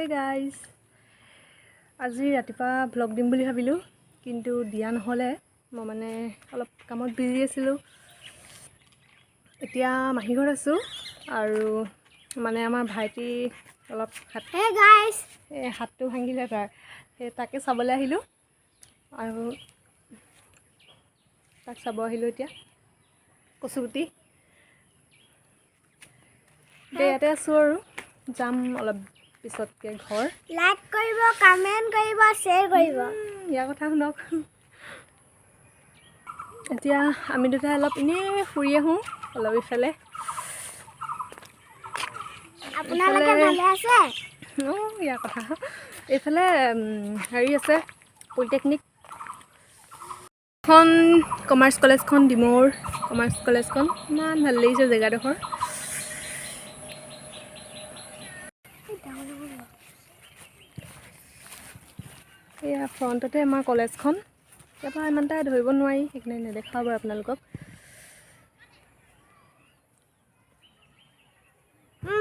Hey guys, আজি ৰাতিপুৱা vlog দিম বুলি ভাবিলোঁ, কিন্তু দিয়া নহ'লে। মই মানে অলপ কামত বিজি আছিলোঁ। এতিয়া মাহী ঘৰত আছোঁ আৰু মানে আমাৰ ভাইটি অলপ হাত হে গাইজ, এই হাতটো ভাঙিলে তাৰ, সেই তাকে চাবলৈ আহিলোঁ আৰু তাক চাব আহিলোঁ। এতিয়া কচুগুটি এতিয়া ইয়াতে আছোঁ আৰু যাম অলপ পিছতকৈ ঘৰ। লাইক কৰিব, কমেণ্ট কৰিব, শ্বেয়াৰ কৰিব। ইয়াৰ কথা শুনক। এতিয়া আমি দুটাই অলপ এনেই ফুৰি আহোঁ অলপ ইফালে। আপোনালোকে ভালে আছে? অঁ, ইয়াৰ কথা। এইফালে হেৰি আছে, পলিটেকনিক এখন, কমাৰ্চ কলেজখন, ডিমৌৰ কমাৰ্চ কলেজখন। ইমান ভাল লাগিছে জেগাডোখৰ। এয়া ফ্ৰণ্টতে আমাৰ কলেজখন। ইয়াৰ পৰা ইমান এটা ধৰিব নোৱাৰি, সেইকাৰণে নেদেখাওঁ বাৰু আপোনালোকক।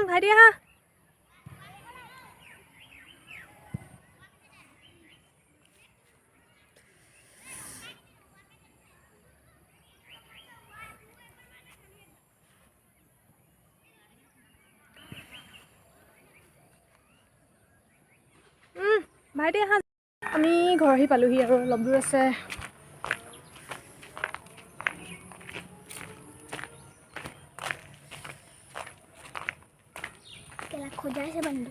ভাইটি আহা। ভাইটি আহা। আমি ঘৰ আহি পালোহি আৰু অলপ দূৰ আছে। কেলা খোজাইছে বান্ধু।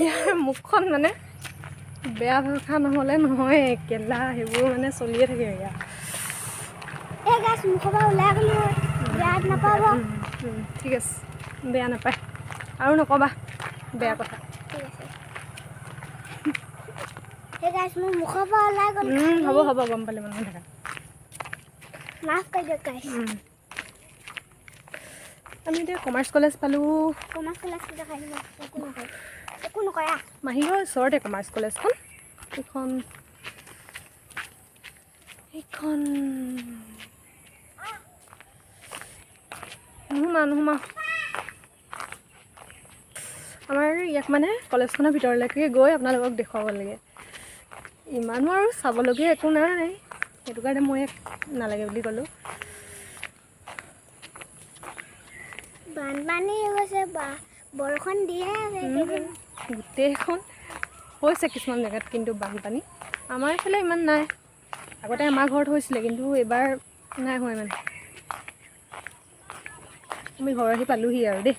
ইয়াৰ মুখখন মানে বেয়া ভাষা নহ'লে নহয়, কেলা সেইবোৰ মানে চলিয়ে থাকে ইয়াৰ। এই গাইজ, মুখৰ পৰা ওলাই গ'লো, বেয়া নাপাব। ঠিক আছে, বেয়া নাপায় আৰু নক'বা বেয়া কথা। ঠিক আছে। এই গাইজ, মোৰ মুখৰ পৰা ওলাই গ'ল। হ'ব হ'ব, গম পালে মানুহ থাকা। মাফ কৰি দিয়ক গাইজ। আমি এতিয়া কমাৰ্চ কলেজ পালোঁ। কমাৰ্চ কলেজ দেখাই দিব। একো নকয়, একো নকয়, আহ। মাহীঘৰৰ ওচৰতে কমাৰ্চ কলেজখন। এইখন এইখন। নুসুমা নুসুমা। আমাৰ ইয়াক মানে কলেজখনৰ ভিতৰলৈকে গৈ আপোনালোকক দেখুৱাব লাগে। ইমানো আৰু চাবলগীয়া একো নাই, সেইটো কাৰণে মই ইয়াক নালাগে বুলি ক'লোঁ। বানপানী হৈ গৈছে বা বৰষুণ দিয়ে আছে এইকেইদিন। গোটেইখন হৈছে কিছুমান জেগাত কিন্তু বানপানী। আমাৰ এইফালে ইমান নাই। আগতে আমাৰ ঘৰত হৈছিলে, কিন্তু এইবাৰ নাই হোৱা ইমান। আমি ঘৰ আহি পালোহি আৰু দেই।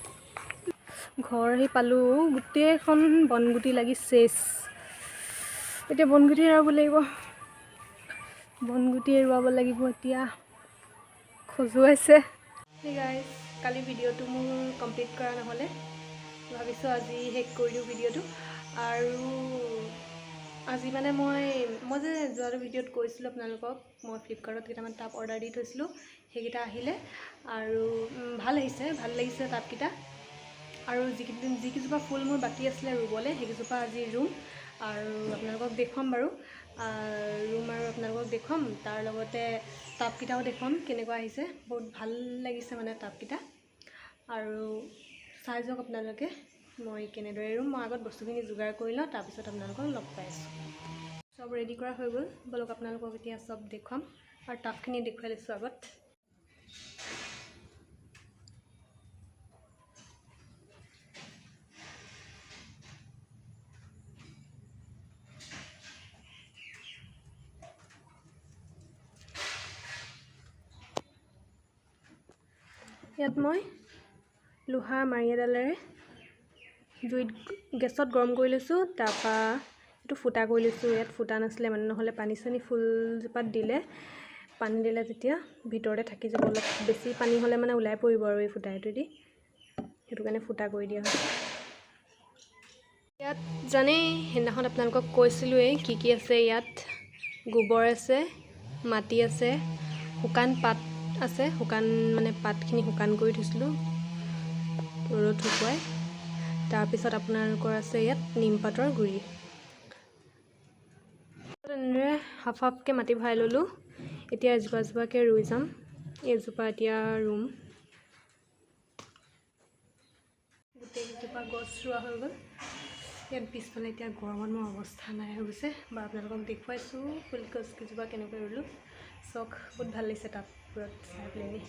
ঘৰ আহি পালোঁ, গোটেইখন বনগুটি লাগি চেচ। এতিয়া বনগুটি এৰুৱাব লাগিব, বনগুটি এৰুৱাব লাগিব এতিয়া। খজুৱাইছে। গাইজ, কালি ভিডিঅ'টো মোৰ কমপ্লিট কৰা নহ'লে, ভাবিছোঁ আজি শেষ কৰি দিওঁ ভিডিঅ'টো। আৰু আজি মানে মই মই যে যোৱাটো ভিডিঅ'ত কৈছিলোঁ আপোনালোকক, মই ফ্লিপকাৰ্টত কেইটামান টাব অৰ্ডাৰ দি থৈছিলোঁ, সেইকেইটা আহিলে আৰু ভাল আহিছে, ভাল লাগিছে টাবকেইটা। আৰু যিকেইজোপা ফুল মোৰ বাকী আছিলে ৰুবলৈ, সেইকেইজোপা আজি ৰুম আৰু আপোনালোকক দেখুৱাম বাৰু। ৰুম আৰু আপোনালোকক দেখুৱাম, তাৰ লগতে টাবকেইটাও দেখুৱাম কেনেকুৱা আহিছে। বহুত ভাল লাগিছে মানে টাবকেইটা। আৰু চাই যাওক আপোনালোকে মই কেনেদৰে ৰুম। মই আগত বস্তুখিনি যোগাৰ কৰি লওঁ, তাৰপিছত আপোনালোকক লগ পাই আছোঁ। চব ৰেডি কৰা হৈ গ'ল, ব'লক আপোনালোকক এতিয়া চব দেখুৱাম আৰু টাবখিনি দেখুৱাই লৈছোঁ আগত। ইয়াত মই লোহাৰ মাৰি এডালেৰে জুইত গেছত গৰম কৰি লৈছোঁ, তাৰপৰা এইটো ফুটা কৰি লৈছোঁ। ইয়াত ফুটা নাছিলে মানে, নহ'লে পানী চানী ফুলজোপাত দিলে, পানী দিলে তেতিয়া ভিতৰতে থাকি যাব। অলপ বেছি পানী হ'লে মানে ওলাই পৰিব আৰু এই ফুটাটোৱেদি, সেইটো কাৰণে ফুটা কৰি দিয়া হৈছে। ইয়াত জানেই, সেইদিনাখন আপোনালোকক কৈছিলোঁৱেই কি কি আছে ইয়াত। গোবৰ আছে, মাটি আছে, শুকান পাত আছে, শুকান মানে পাতখিনি শুকান কৰি থৈছিলোঁ ৰ'দত শুকুৱাই। তাৰপিছত আপোনালোকৰ আছে ইয়াত নিমপাতৰ গুড়ি। তেনেদৰে হাফ হাফকৈ মাটি ভৰাই ল'লোঁ। এতিয়া এজোপা এজোপাকৈ ৰুই যাম। এইজোপা এতিয়া ৰুম। গোটেইকেইজোপা গছ ৰোৱা হৈ গ'ল। ইয়াত পিছফালে এতিয়া গৰমত মোৰ অৱস্থা নাই হৈ গৈছে। বা আপোনালোকক দেখুৱাইছোঁ ফুল গছ কেইজোপা কেনেকৈ ৰুলোঁ। চাওক, বহুত ভাল লাগিছে টাববোৰত চাই পেলাই।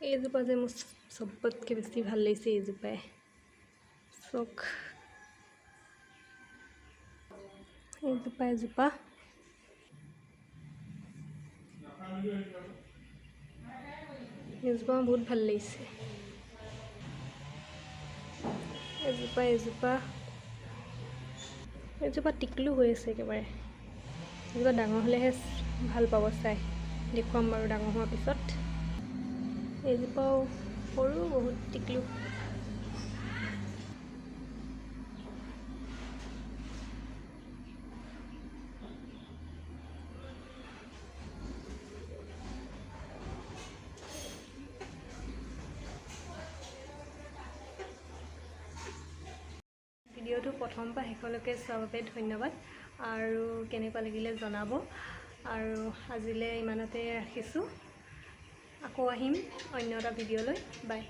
এইজোপা যে মোৰ চবতকৈ বেছি ভাল লাগিছে এইজোপাই। চাওক, এইজোপা এজোপা। এজোপা বহুত ভাল লাগিছে। এজোপা এজোপা এজোপা টিকলো হৈ আছে একেবাৰে। এজোপা ডাঙৰ হ'লেহে ভাল পাব চাই, দেখুৱাম বাৰু ডাঙৰ হোৱাৰ পিছত। এইজোপাও সৰু, বহুত টিকলো। ভিডিঅ'টো প্ৰথমৰ পৰা শেষলৈকে চোৱাৰ বাবে ধন্যবাদ, আৰু কেনেকুৱা লাগিলে জনাব। আৰু আজিলৈ ইমানতে ৰাখিছোঁ, আকৌ আহিম অন্য এটা ভিডিঅ'লৈ। বাই।